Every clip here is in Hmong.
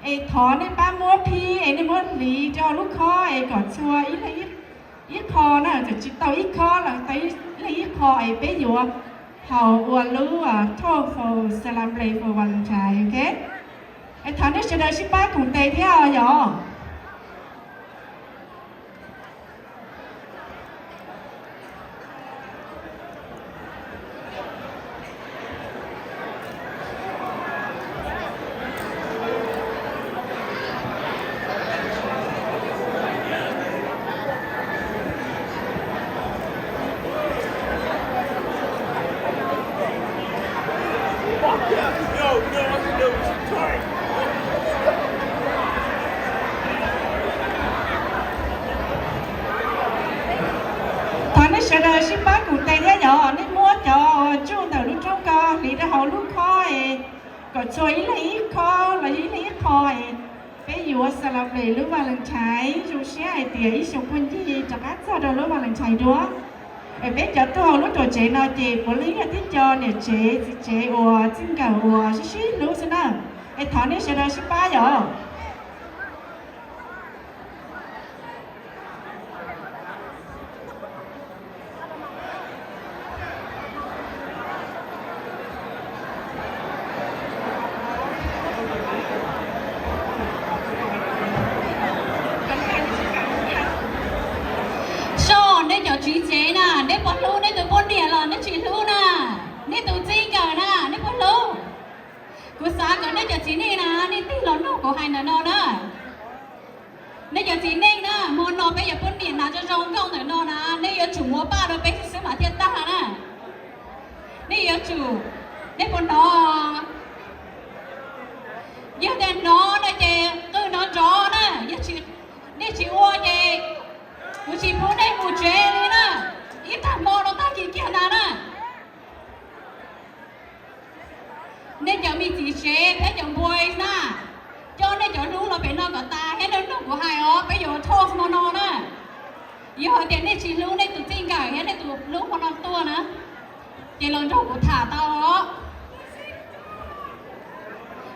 Es thov nej pab muab phib es nej muab hliv rau lub khob es kom txhua ib leeg ib qho na, txawm tsis tau ib khob los tau ib leeg ib qho es peb yuav haus ua lub, ah, toast for celebrate for Valentine, ok? Es thov nej sawv daws sib pab koom tes thiab os yom. Thov nej sawv daws sib pab koom tes thiab yom, nej muab cov ntsuj ntawm lub roob ko hliv rau hauv lub khob es kom txhua ib leeg ib khob los yog ib leeg ib qho es peb yuav celebrate lub Valentine, zoo siab hais tias ib xyoo kuj ncig rov qab txog rau lub Valentine dua. Es peb cov tuaj hauv lub tuam tsev no ces puav leej yog tib co niam tsev txiv tsev uas txij nkawm uas sib sib hlub xwb na. Es thov nej sawv daws sib pab yom. Soj, nej cov tswv tsev na, nej puas hlub nej tus poj niam los nej tsis hlub na? Nej tus txij nkawm na, nej puas hlub? Kuv xav kom nej cov txiv neej na, nej tig los nug kuv hais ntawm no na. Nej cov txiv neej na, hmo no peb yuav pub niam hnav zoo zoo nkauj ntawm no na, nej yuav tsum muab paj rau peb xwb mam thiaj tag na. Nej yuav tsum, nej puas hnov? Yog tias hnov no ces qw nrov nrov na, yog nej tsis ua ces kuv tsis pub nej mus tsev li na. Ib tag hmo no tag kis kiag ntag na. Nej cov me txiv tsev thiab cov boys na, coj nej cov hlub los pem no kom tas thiab nej nug kuv hais os, peb yuav toast hmo no na. Yog hais tias nej tsis hlub nej tus txij nkawm thiab nej tus hlub hmo no tuaj na, ces los nrog kuv tham tau os.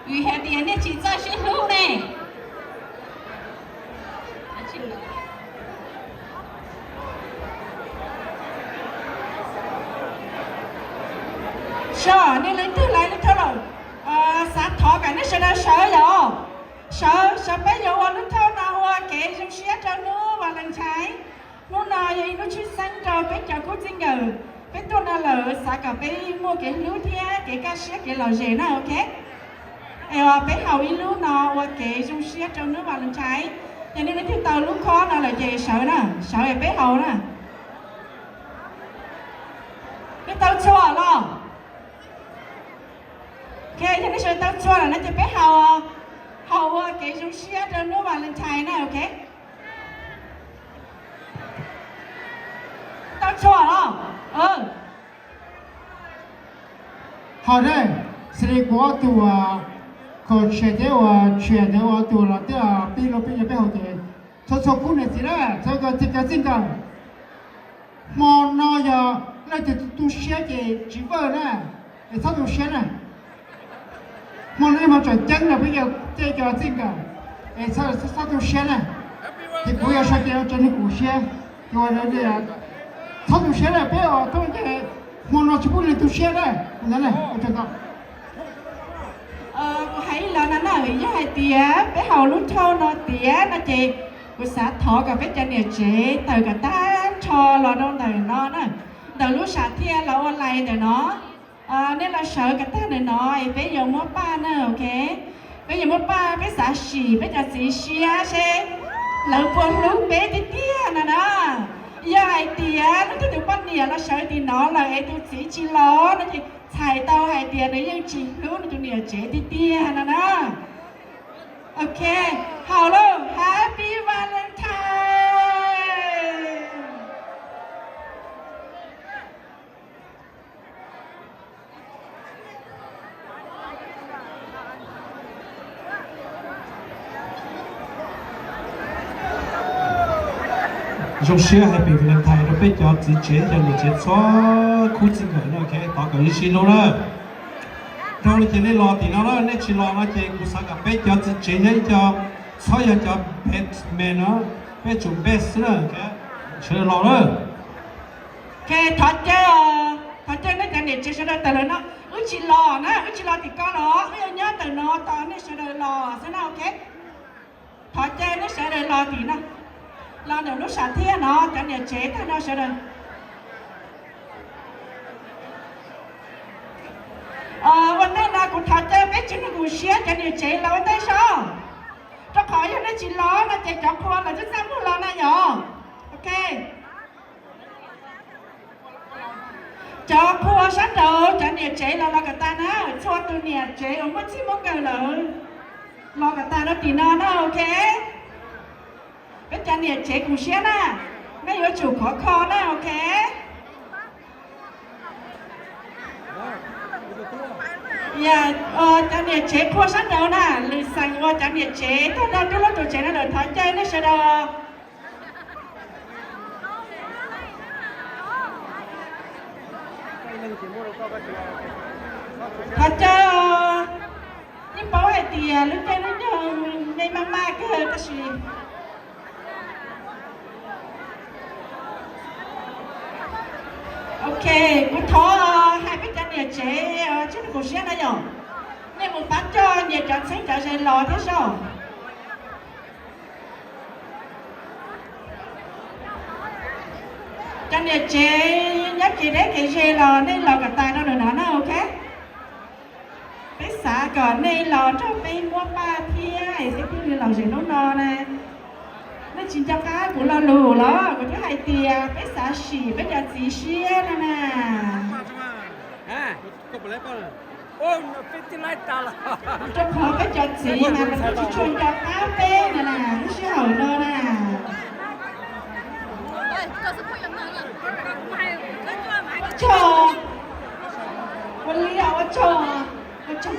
Vim hais tias nej tsis txawj sib hlub ne. Soj, nej leej twg lawv lub thauj lawm, xav thov kom nej sawv daws sawv yom. Sawv, sawv peb yuav ua lub thauj no ua kev zoo siab rau hnub Valentine. Hnub no yog ib hnub tshwj xeeb rau peb cov khub txij nkawm. Peb tuaj no lawm xav kom peb muaj kev hlub thiab kev kaj siab kev lom zem na, ok? Es peb haus ib lub no ua kev zoo siab rau hnub Valentine. Ces nej leej twg tau lub khob no lawm ces sawv na, sawv es peb haus na. Twb tau txhua los? Ok, yog nej sawv tau txhua lawm no ces peb haus, haus ua kev zoo siab rau hnub Valentine na, ok? Tau txhua los? Haus ne, xws li kuv ob tug, uas Khov Tshiab thiab uas Tshiab ntawd ua ob tug los twb pib lub pib no peb haus ces txhua txhua khub niam txiv na, txhua cov txij nkawm. Hmo no yog leej twg tu siab ces tsis vawj na, es txhob tu siab na. Hmo no yog hmo tseem ceeb rau peb cov txij nkawm, es txhob tu siab na. Ces kuv yog sau tes rau nej kuv siab, ces ua txhob tu siab na, peb ua tau ces hmo no tsis pub leej tu siab na. Kuv hais ib los no na, yog hais tias peb haus lub thauj no tiav no ces kuv xav thov kom peb cov niam tsev tawm kom tag nrho los rau ntawm no na, ntawm lub sam thiaj los ua lais ntawm no. Nej los sawv kom tag ntawm no es peb yuav muab paj na, ok? Peb yuav muab paj, peb xav sim peb cov txiv siab seb lawv puas hlub peb tiag tiag no na. Yog hais tias leej twg tus poj niam los sawv tim no lawm es tus txiv tsis los no ces txhais tau hais tias nws yeej tsis hlub nws tus niam tsev tiag tiag no na. Ok, haus lauj, Happy Valentine. Zoo siab Happy Valentine rau peb cov txiv tsev cov niam tsev txhua khub txij nkawm na, ok, thov kom sib hlub na. Cov no ces nej los tim no na, nej tsis los no ces kuv xav kom peb cov txiv tsev thiab ib co txhob yog cov best man no, peb tsum best xwb na. Sawv daws los na. Ok, thov caw, thov caw nej cov niam tsev sawv daws tawm lawm no. Wb tsis los na, wb tsis los tim ko los wb yuav nyob ntawm no tos nej sawv daws los xwb na, ok. Thov caw nej sawv daws los tim no, los ntawm lub sam thiaj no, cov niam tsev tag no sawv daws. Ua ntej no kuv thov caw peb tsev neeg mus siab cov niam tsev los ua ntej sob, rau qhov yog nej tsis los no ces cov qhua los twb txaj muag los na yom. Ok. Cov qhua sab nraud cov niam tsev los los kom tas na, txhua tus niam tsev uas muaj txij muaj nkawm lawm los kom tas rau tim no na, ok. Peb cov niam tsev koom siab na, nej yuav tsum khov kho na, ok. Cov niam tsev qhua sab nraud na, lwm xeem uas cov niam tsev tag nrho nruab lub tuam tsev no lawm thov caw nej sawv daws. Thov caw, yeej paub hais tias lub caij lub nyoog nej maj maj kawg tab sis, ok, kuv thov hais peb cov niam tsev tsev neeg koom siab na yom, nej mus pab coj nyias cov txheeb cov ze los thiab sob. Cov niam tsev nyob kev deb kev ze los nej los kom tas rau ntawm no na, ok. Peb xav kom nej los nrog peb muab paj thiab es peb thiaj li lom zem hnub no na. Nej tsis nco qab kuv lo lus los kuv twb hais tias peb xav sim peb cov txiv siab no na. Rau qhov peb cov txiv mas lawv tsis tshua nco qab peb no na, lub sij hawm no na. Ua tsaug, ua li ua tsaug, ua tsaug.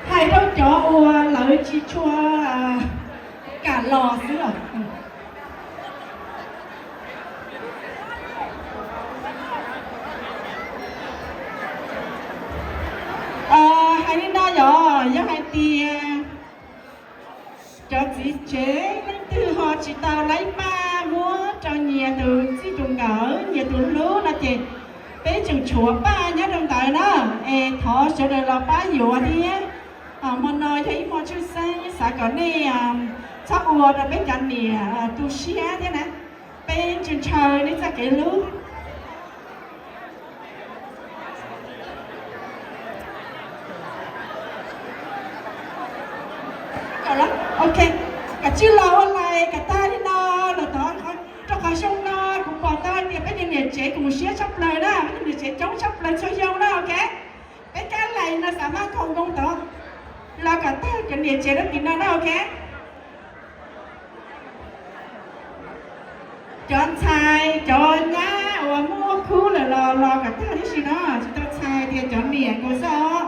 Hais rau cov uas lawv tsis tshua kam los xwb os. Hais li no yog, yog hais tias cov txiv tsev leej twg ho tsis tau laib paj muab rau nyias tus txij tus nkawm nyias tus hlub no ces peb tseem tshuav paj nyob rau ntawd na, es thov sawv daws los pab yuav thiab. Hmo no yog ib hmo tshwj xeeb xav kom nej txhob ua rau peb cov niam tu siab thiab na, peb ntshaw ntshaw nej txoj kev hlub. Ok, kom tsij los ua lais kom tag li no los tod, rau qhov xyoo no kuv pom tau hais tias peb cov niam tsev koom siab tshaj plaws na, peb cov niam tsev coob tshaj plaws txhua xyoo na, ok. Peb kab lais no xav maj khaus nkoos tod, los kom tag cov niam tsev rau tim no na, ok. Cov ntxhais cov nyab uas muaj khub lawm los los kom tag tib si no, tsis tau txhais tias cov niam nkaus xwb os.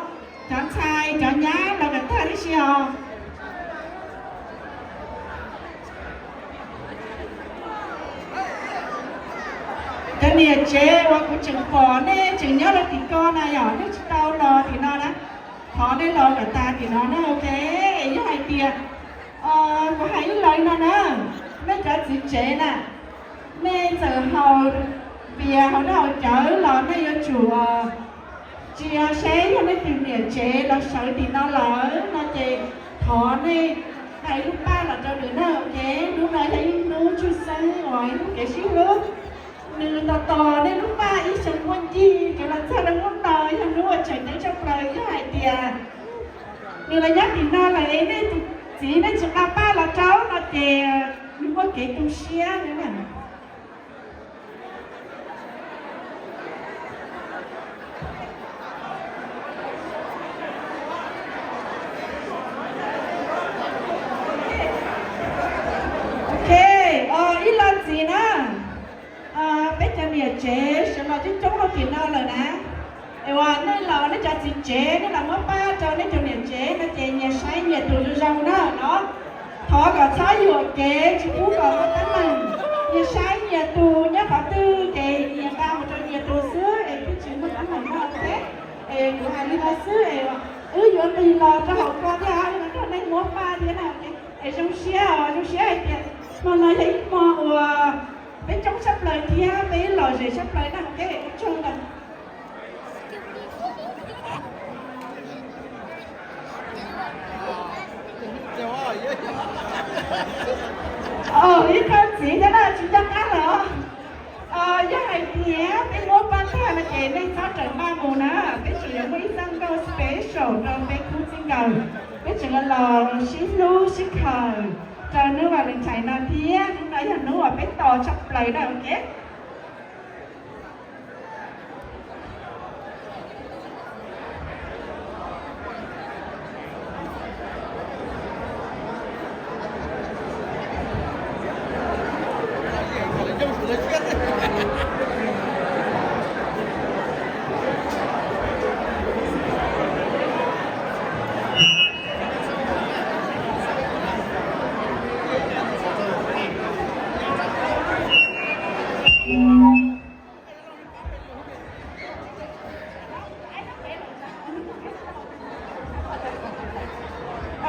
Cov ntxhais cov nyab los kom tag tib si os. Cov niam tsev uas kuv tseem pom nej tseem nyob rau tim ko na yog nej tsis tau los tim no na, thov nej los kom tas tim no na, ok. Yog hais tias, kuv hais ib los li no na, nej cov txiv tsev na, nej txawm haus pias haus dej haus cawv los nej yuav tsum tsis yog seb yog nej tus niam tsev los sawv tim no lawm no ces thov nej hais lub paj los rau nws na, ok. Hnub no yog ib hnub tshwj xeeb uas ib hnub kev sib hlub. Nws tos tos nej lub paj ib xyoo muaj ncig, ces los txog rau hnub no yog hnub uas tseem ceeb tshaj plaws, yog hais tias nws los nyob tim no lawm es nej tus txiv nej tsis nqa paj los rau no ces nws muaj kev tu siab na. Ok, ib lo ntxiv na, peb cov niam tsev sawv los coob coob rau tim no lawm na. Es uas nej los nej cov txiv tsev nej los muab paj rau nej cov niam tsev no ces nyias saib nyias tus zoo zoo na no. Thov kom txhob yuam kev tsis pub kom ua teeb meem, nyias saib nyias tus nyob qhov twg ces nyias nqa mus rau nyias tus Hais li no xwb es wb yuav nqis los rau hauv ko thiab, wb yuav nrog nej muab paj thiab na. Es zoo siab os, zoo siab hais tias hmo no yog ib hmo uas peb coob tshaj plaws thiab peb lom zem tshaj plaws na. Ua tsaug ntau. Ib qho txiv thiab na, tsis nco qab lawm os. Yog hais tias peb muab paj tag no ces nej txhob rawm paj mus na, peb tseem yuav muaj ib txoj nkauj special rau peb khub txij nkawm. Peb tseem los sib hlub sib khaws rau hnub Valentine no thiab, hnub no yog hnub uas peb tos tshaj plaws na, ok.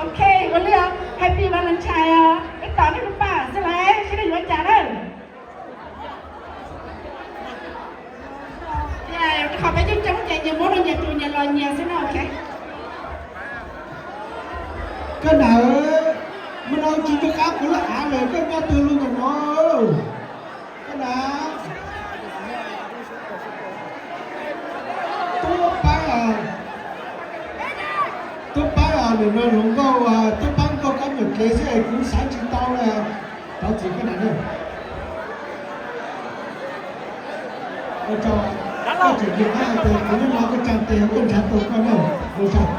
Ok, ua li os, Happy Valentine os, peb tos nej lub paj xwb lauj, seb nej yuav cas na. Qhov peb coob coob ces nyias muab rau nyias tus nyias los nyias xwb no, ok. Koj nam, hmo no tsis nco qab kuv lub av lawm, koj nyob twg lub ntawm no? Koj nam, tub Paab, tub Paab, nws no hluas nkauj, tub Paab nkauj kab nyuam kev xwb es kuv xav tsis tau na. Rov txim koj nam na. Ua tsaug, koj tseem nco qab hais tias kuv nyob no koj tsa tes koj nrhav tau koj na. Ua tsaug.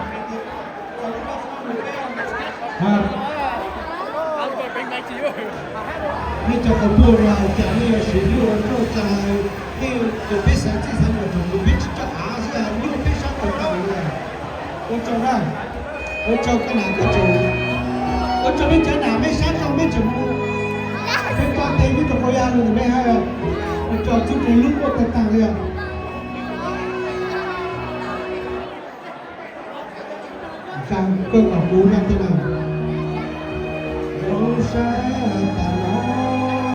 Nej cov qhov tuaj no hais tias nej yuav siv hlub ua nkauj tsa, nej tus peb xav txij xav nkawm thaum ntawd peb tsis coj av xwb, nyuaj peb sab tawm tawm li. Ua tsaug na, ua tsaug koj nam koj tseem, ua tsaug peb cov nam mej sab zoo mej tseem mus, peb coj tes peb tseem qau ya lug ntawm mej hab, ua tsaug txuj kev hlub kuj tag tag li. Koj kom kuv nrog tej no. Zoo sab tas no.